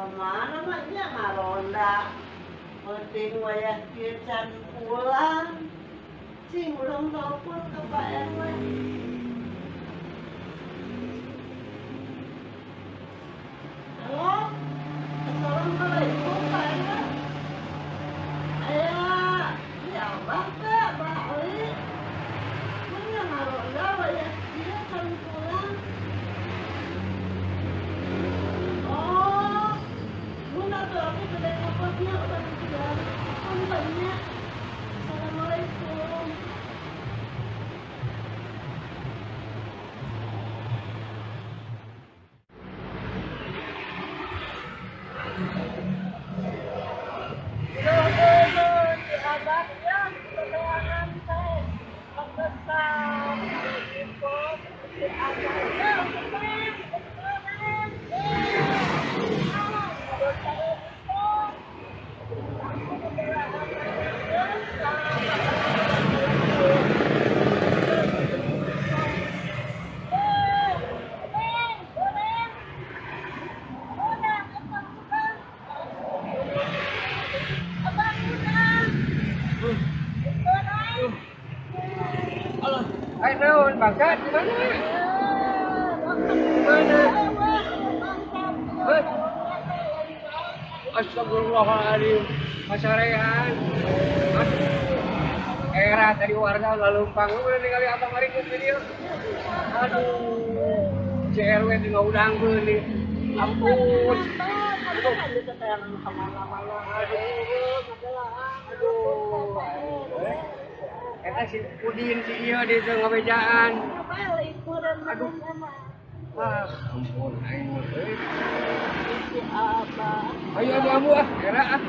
Mana mah nya ngaronda. Penting wayah kieu can pulang. Cing urang telepon ke Pak RW. Halo? Assalamualaikum, Pak RW. Aya di Abah teh, Abah Ali. Mun ngaronda wayah kieu can pulang. Oh, mun atuh aku bade ngapotnya udah sudah banyak. Assalamualaikum. Duh, duh, duh, si Abah ya, keterangan teh pesan info si Abah ya, pesan, pesan, eh, ah, dosa info. Aku keterangan Eh, Neng, Neng, Udah, bukan. Abang udah. Udah. Alah, ayo naon bangsat di mana? Mana? Hei. Astagfirullahaladzim. Masarehan. Aduh. Era tadi warga lalumpang lu ningali abang ribut video. Aduh. CRW tinggal udangkeun nih. Ampun. Aduh. Aduh. Eta si Udin si ieu di teu ngabejaan. Aduh. Ah, ampun aing mah euy. Si Abah. Ayo abu-abu ah, era ah.